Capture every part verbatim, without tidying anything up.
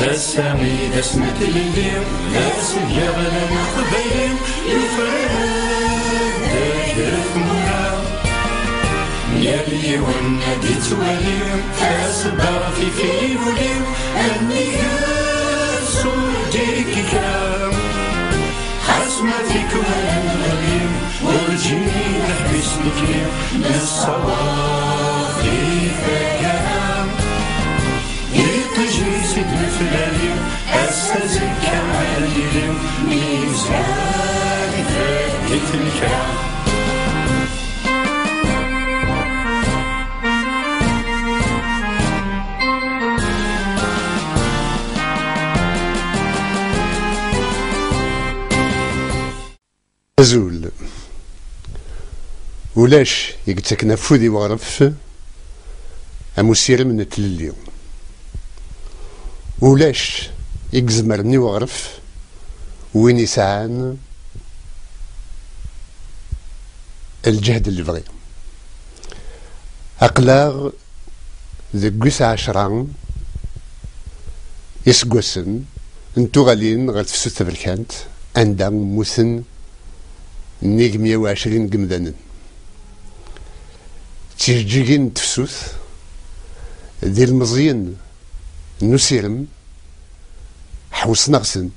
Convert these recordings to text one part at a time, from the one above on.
Ass-a i d ass n tlelli, d ass deg yeɣlan aqbayli, yefrad-d ger tmura. Yal yiwen ad d-ittwali, tasedda ɣef ifili, a nnig-s ur d-ikka. Ḥass ma tikwal nɣelli, werǧin i neḥbis nekni, nessawaḍ i taggara. Iṭij-is i d-neflali, ass azekka ad yili, mi yezga di taggit n kra. Azul. Ulac i yettaken afud i weɣref am usirem n tlelli. Ulac i izemren i weɣref win yesɛan lǧehd n lebɣi. Aql-aɣ deg wis ɛecra iseggasen n tuɣalin ɣer tefsut taberkant, anda mmuten nnig meyya u ɛecrin n yimdanen. D tijeǧǧigin n tefsut, d ilmeẓyen n usirem, ḥewsen-aɣ-ten.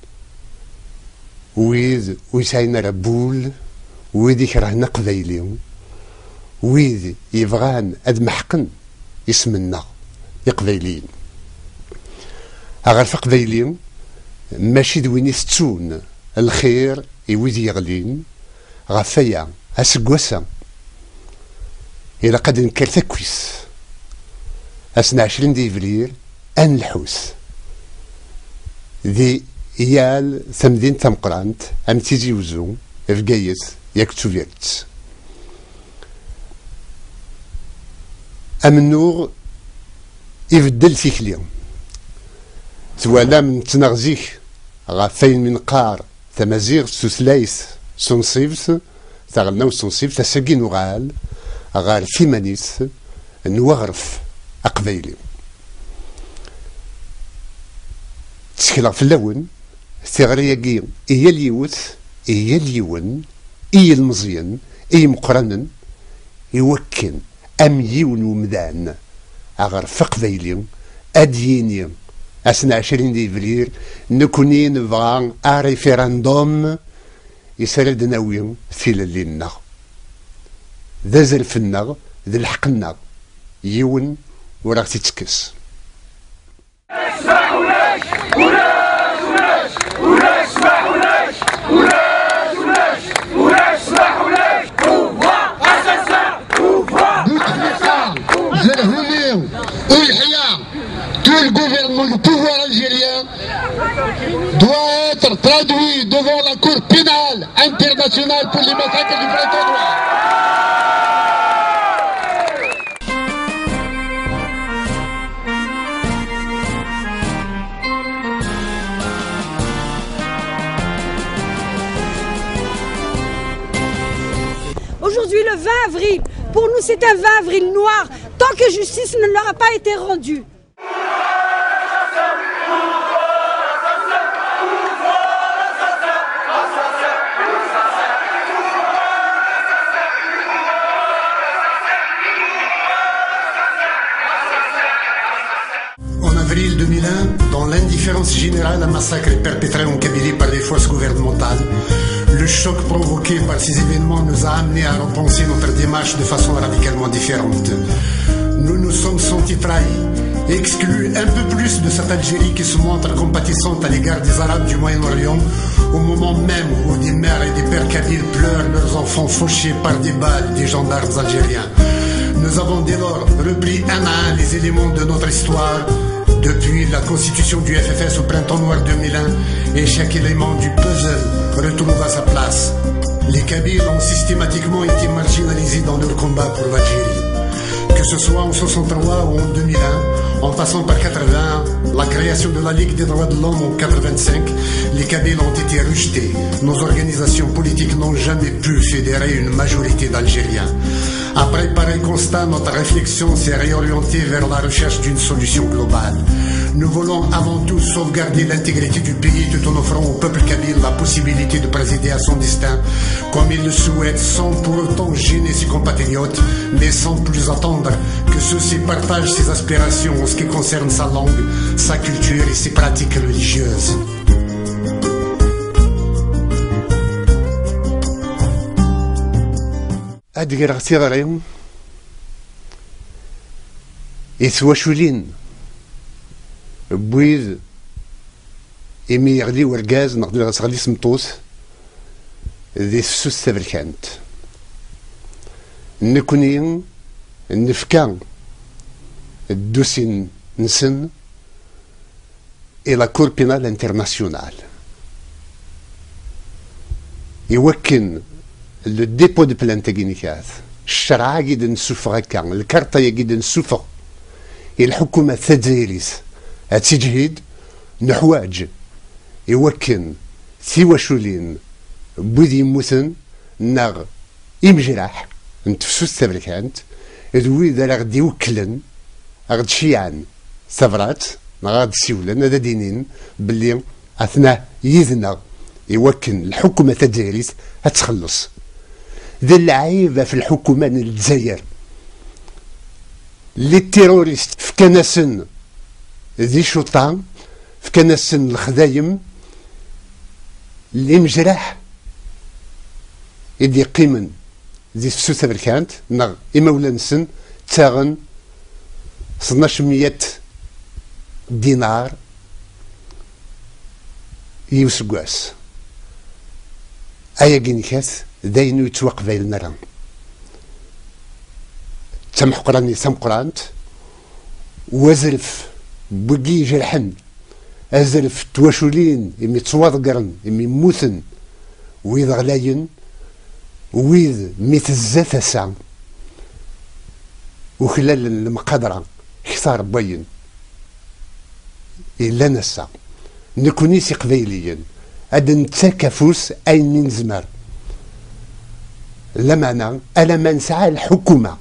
Wid ur yesɛin ara wul, wid ikerhen aqbayli, wid yebɣan ad meḥqen isem-nneɣ iqbayliyen. Aɣref aqbayli mačči d win itettun lxir i wid yeɣlin. Ɣef waya, aseggas-a, ilaq ad d-nekker takkwis. Ass n ɛecrin di yebrir, ad nelḥut di yal tamdint tameqqrant am Tizi Uzzu, Bgayet, yak d Tubiret. Amennuɣ ibeddel tikli. Twalam, nettnaɣ zik ɣef wayen mi neqqar tamaziɣt s tutlayt s unṣibt, taɣelnawt s unṣibt, ass-agi nuɣal ɣer timanit n weɣref aqbayli. Ttekleɣ fell-awen tiɣri-agi i yal yiwet, i yal yiwen, i yilmeẓyen, i yimeqqranen, i wakken am yiwen umdan aɣref aqbayli ad d-yini ass n ɛecrin di yebrir, nekkni nebɣa arifirandum, isara ad d-nawi tilelli-nneɣ. D azref-nneɣ, d lḥeqq-nneɣ, yiwen ur aɣ-t-ittekkes. Bouteflika, Zelhouni, Oulhia, tout le gouvernement, le pouvoir algérien doit être traduit devant la Cour pénale internationale pour les massacres du printemps noir. Aujourd'hui, le vingt avril, pour nous, c'est un vingt avril noir, tant que justice ne leur a pas été rendue. En avril deux mille un, dans l'indifférence générale, un massacre est perpétré en Kabylie par les forces gouvernementales. Le choc provoqué par ces événements nous a amenés à repenser notre démarche de façon radicalement différente. Nous nous sommes sentis trahis, exclus un peu plus de cette Algérie qui se montre compatissante à l'égard des Arabes du Moyen-Orient, au moment même où des mères et des pères kabyles pleurent leurs enfants fauchés par des balles des gendarmes algériens. Nous avons dès lors repris un à un les éléments de notre histoire, depuis la constitution du F F S au printemps noir deux mille un, et chaque élément du puzzle retrouve à sa place. Les Kabyles ont systématiquement été marginalisés dans leur combat pour l'Algérie. Que ce soit en soixante-trois ou en deux mille un, en passant par quatre-vingts, la création de la Ligue des droits de l'homme en quatre-vingt-cinq, les Kabyles ont été rejetés. Nos organisations politiques n'ont jamais pu fédérer une majorité d'Algériens. Après pareil constat, notre réflexion s'est réorientée vers la recherche d'une solution globale. Nous voulons avant tout sauvegarder l'intégrité du pays tout en offrant au peuple kabyle la possibilité de présider à son destin comme il le souhaite, sans pour autant gêner ses compatriotes, mais sans plus attendre que ceux-ci partagent ses aspirations en ce qui concerne sa langue, sa culture et ses pratiques religieuses. Ad d-greɣ tiɣri i twaculin n wid imi yeɣli urgaz neɣ dɣa teɣli tmeṭṭut di tefsut taberkant. Nekni nefka ddusin-nsen i la Cour pénale internationale. Iwakken le dépôt de plainte-agi n kat, ccreɛ-agi d-nessufeɣ akka, lkarṭa-agi d-nessufeɣ i lḥukuma tazzayrit ad tiǧhid, neḥwaǧ iwakken tiwaculin n wid yemmuten neɣ imejraḥ n tefsut taberkant d wid ara ɣ-d-iwekklen, a ɣ-d-ciɛen tabrat neɣ a ɣ-d-siwlen, ad d-inin belli atna yid-neɣ iwakken lḥukuma tazzayrit ad txelleṣ. D lɛib ɣef lḥukuma n Lezzayer. Les terroristes fkan-asen d icuṭa, fkan-asen lexdayem, limejraḥ i d-yeqqimen di tefsut taberkant neɣ imawlan-nsen ttaɣen tnac meyya dinar i useggas. Ayagi n kat d ayen ur yettwaqbaylen ara. D tameḥqranit tameqqrant, wazref n wigi ijerḥen, azref n twaculin imi ttwaḍeggren, imi mmuten wid ɣlayen, wid mi tezza tasa uklalen lemqadra kter n wayen yellan ass-a. Nekni s iqbayliyen ad d-nettak afus ayen i nezmer, lameɛna alamma nesɛa lḥukuma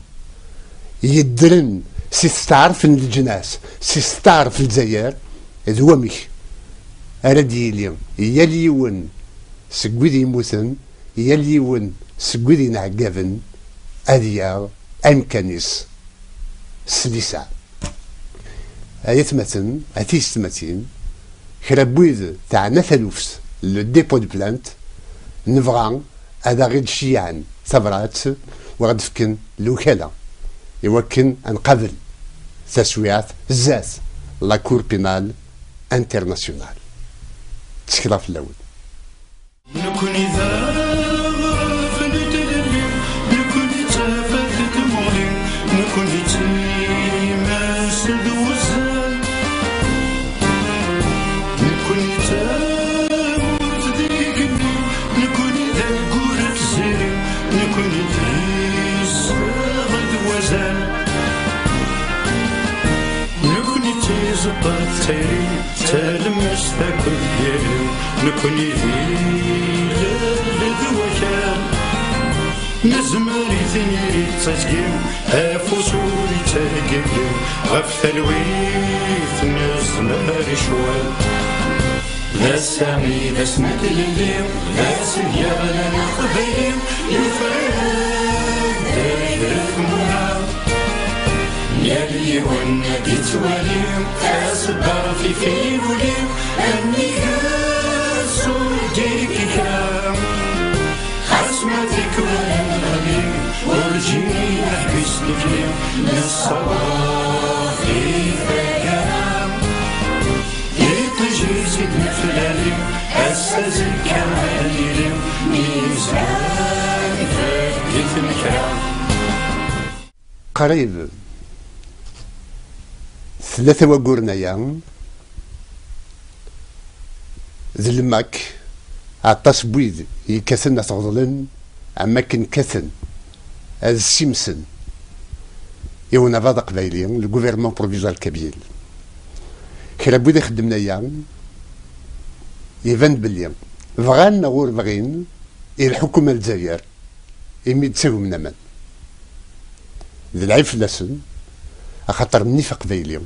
yeddren si testeɛref n leǧnas, si testeɛref Lezzayer, d wamek ara d-yili yal yiwen seg wid yemmuten, yal yiwen seg wid yenɛeggaben ad yaɣ amkan-is s liseɛ. Ay atmaten, a tiyessetmatin, kra n wid teɛna taluft, le dépôt de plainte, nebɣa ad aɣ-id-ciɛen tabrat u aɣ-d-fken lewkala iwakken ad nqabel taswiɛt zdat la Cour pénale internationale. Ttekleɣ fell-awen. Nekkni d aɣref n tlelli, nekkni d tafat n tmuɣli, nekkni d timas d wuzzal. Nekkni d tamurt d igenni, nekkni d aggur n tziri, nekkni d iseɣ d wazal. Nekkni d tiẓeṭṭa n tayri, talemmast akked yiri, nekkni d ilel d wakal. Nezmer i tiniri d teẓgi, afus ur yettheggi, ɣef talwit nezmer i ccwal. D ass-a i d ass n tlelli, d ass i d-yeɣlan Aqbayli, yufrar-d akref mura. Yal yiwen ad d-ittwali taseddart i tifuli, nnig-s ur d-ikki kra. Xas ma tikwal neɣli, urǧin neḥbis tikli, nessaweḍ i taggara. Iṭij-is i d-neflali, ass azekka ad yili, mi yezga ifad di tnekra. Qrib tlata wagguren aya, d lmak, aṭas n wid yekkaten ad t-ɣeḍlen am wakken kkaten ad ssimsen i unabaḍ aqbayli, le gouvernement provisoire kabyle. Kra n wid ixeddmen aya, iban belli bɣan neɣ ur bɣin, i lḥukuma n Lezzayer imi d-ttagmen aman. D lɛib fell-asen, axaṭer nnif aqbayli,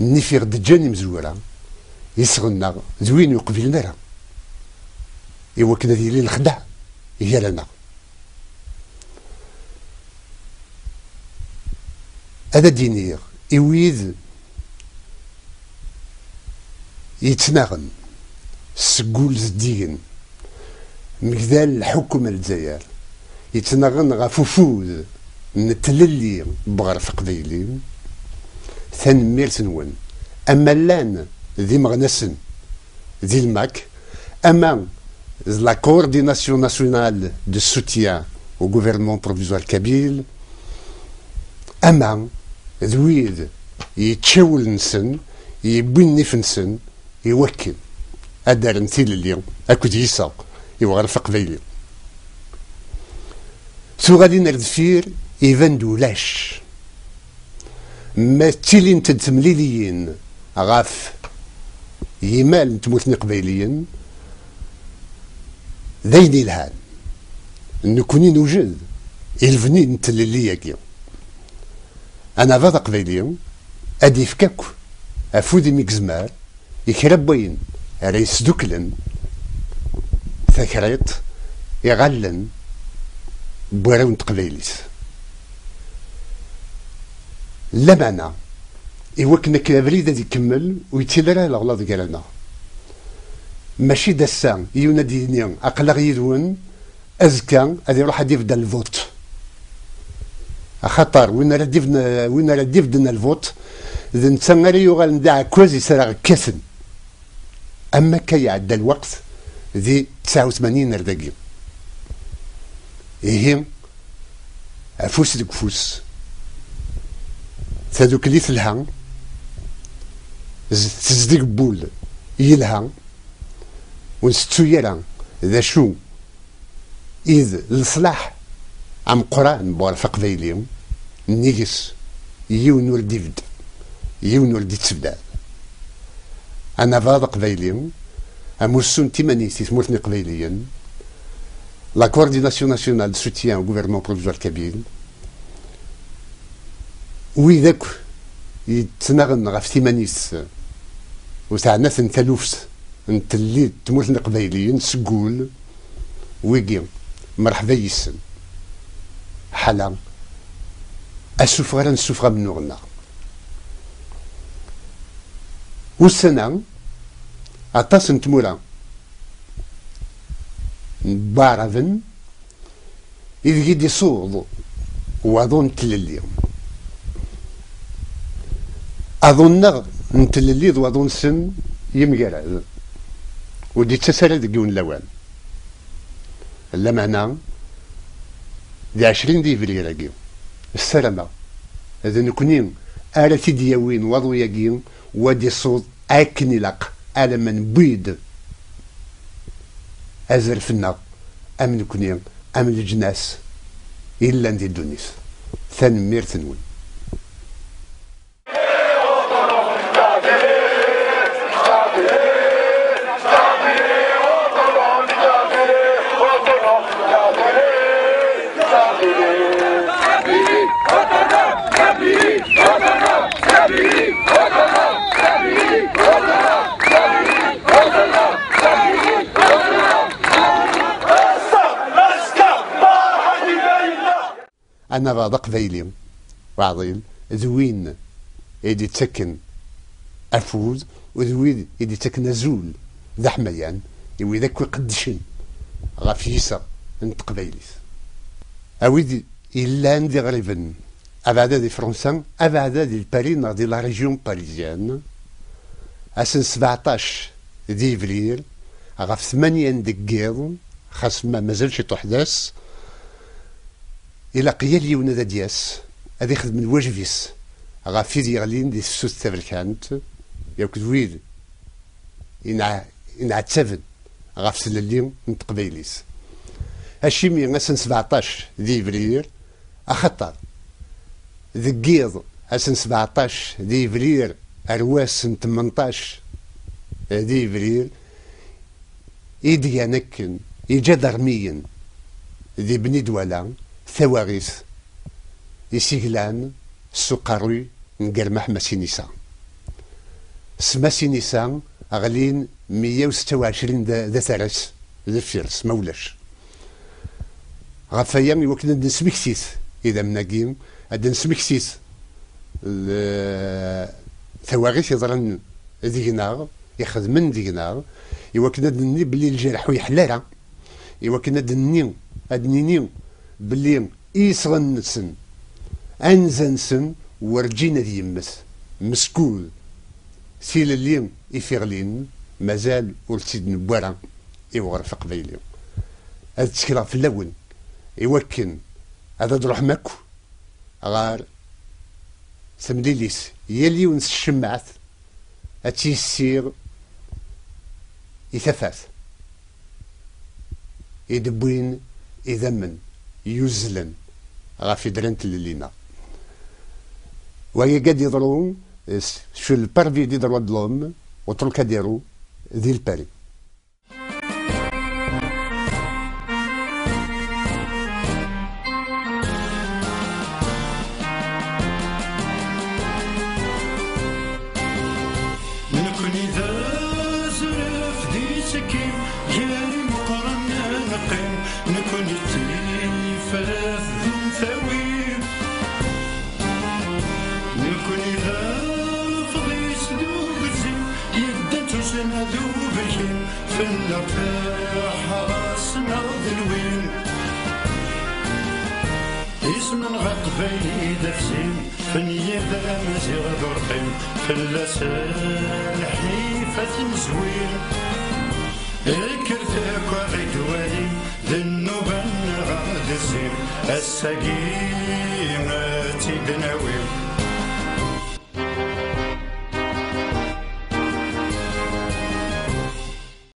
nnif i ɣ-d-ǧǧan imezwura, isɣennaɣ d win ur qbilen ara, i wakken ad yili lexdeɛ gar-aneɣ. Ad d-iniɣ i wid yettnaɣen seg wul zeddigen, mgdal lḥukum n Lezzayer, yettnaɣen ɣef ufud n tlelli n weɣref aqbayli, tanemmirt-nwen. Ama llan d imeɣnasen di lmak, ama d la coordination nationale de soutien au gouvernement provisoire kabyle, ama d wid yečča wul-nsen, yewwi nnif-nsen, i wakken ad d-rren tilelli akked yiseɣ i weɣref aqbayli. Tuɣalin ar deffir, iban-d ulac. Ma ttilint-d temliliyin ɣef yimal n tmurt n Iqbayliyen, d ayen yelhan. Nekkni newjed i lebni n tlelli-agi. Anabaḍ aqbayli ad yefk akk afud imi yezmer i kra n wayen ara yesduklen takriṭ iɣallen n warraw n teqbaylit. Lameɛna, i wakken akka abrid ad ikemmel, ur yettili ara leɣlaḍ gar-aneɣ. Mačči d ass-a yiwen ad d-yini aql-aɣ yid-wen, azekka ad iruḥ ad d-ibedd lvut. Axaṭer win ara d-ibden, win ara d-ibden lvut, d netta ara yuɣalen d aɛekkaz i s ara ɣ-kkaten. Am akka iɛedda lweqt di tesɛa u tmanyin ar dagi. Ihi, afus deg ufus, tadukli telha, z-, tezdeg n wul yelha, ur nsettu ara d acu i d leṣlaḥ ameqqran n weɣref aqbayli, nnig-s yiwen ur d-ibedd, yiwen ur d-ittebdad. Anabaḍ aqbayli, amussu n timanit i tmurt n Iqbayliyen, la coordination nationale de soutien au gouvernement provisoire kabyle, wid akk yettnaɣen ɣef timanit u teɛna-ten taluft n tlelli n tmurt n Iqbayliyen seg wul, wigi, mreḥba yis-sen. Ḥala asufeɣ ara nessufeɣ amennuɣ-nneɣ. Ussan-a, aṭas n tmura n waɛraben ideg i d-isuḍ waḍu n tlelli. Aḍu-nneɣ n tlelli d waḍu-nsen yemgarad, ur d-ittas ara deg yiwen lawan. Lameɛna, di ɛecrin di yebrir-agi, ssarameɣ d nekni ara t-id-yawin waḍu-yagi, u ad d-isuḍ akken ilaq, alamma newwi-d azref-nneɣ am nekni, am leǧnas yellan di ddunit. Tanemmirt-nwen. Anabaḍ aqbayli uɛḍil d win i d-ittaken afud, u d wid i d-ittaken azul d aḥmayan i wid akk iqeddcen ɣef yiseɣ n teqbaylit. A wid yellan d iɣriben, abeɛda di Fransa, abeɛda di Paris neɣ di la région parisienne, ass n sbeɛṭac di yebrir, ɣef tmanya n deg yiḍ, xas ma mazal ciṭuḥ d ass, ilaq yal yiwen ad d-yas, ad ixdem lwajeb-is ɣef wid yeɣlin di tefsut taberkant, yakk d wid inɛ-, inɛettaben ɣef tlelli n teqbaylit. Acimi ass n sbeɛṭac di yebrir? Axaṭer deg yiḍ, ass n sbeɛṭac di yebrir ar wass n tmenṭac di yebrir, i d-gan akken iǧadarmiyen di Bni Dwala tawaɣit Isiglan s uqerruy n Germaḥ Masinisa. S Masinisa ɣlin meyya u setta u ɛecrin d d aterras deffir-s, ma ulac. Ɣef waya, i wakken ad d-nesmektit idammen-agi, ad d-nesmektit l-, tawaɣit yeḍran deg-neɣ, ixedmen deg-neɣ, i wakken ad d-nini belli ljerḥ ur yeḥla ara, i wakken ad d-nini, ad d-nini belli isɣen-nsen, anza-nsen, werǧin ad yemmet. Meskud, tilelli ifiɣlin mazal ur tt-id-newwi ara i uɣref aqbayli. Ad ttekleɣ fell-awen i wakken ad d-ruḥem akk ɣer temlilit, yal yiwen s tcemmaɛt ad tt-yessiɣ i tafat i d-wwin idammen yuzzlen ɣef idra n tlelli-nneɣ. Wagi ad d-yeḍru s-, sur le parvis des droits de l'homme au Trocadéro di Lpari. Nekni d azref di tsekkin, gar imeqqranen neqqim, nekni d tifrat d umtawin. Nekni d afḍis d ugezzim, yeddan tussna d ubelkin, fell-aɣ ferḥ-asen d lwin. Isem-nneɣ aqbayli d afzim, f nnger d amaziɣ d urqim, fell-as lḥif ad t-nezwir. Kkret akk a ɣ-id-walim, d nnuba-nneɣ ad d-zzim, ass-agi ad tt-id-nawi.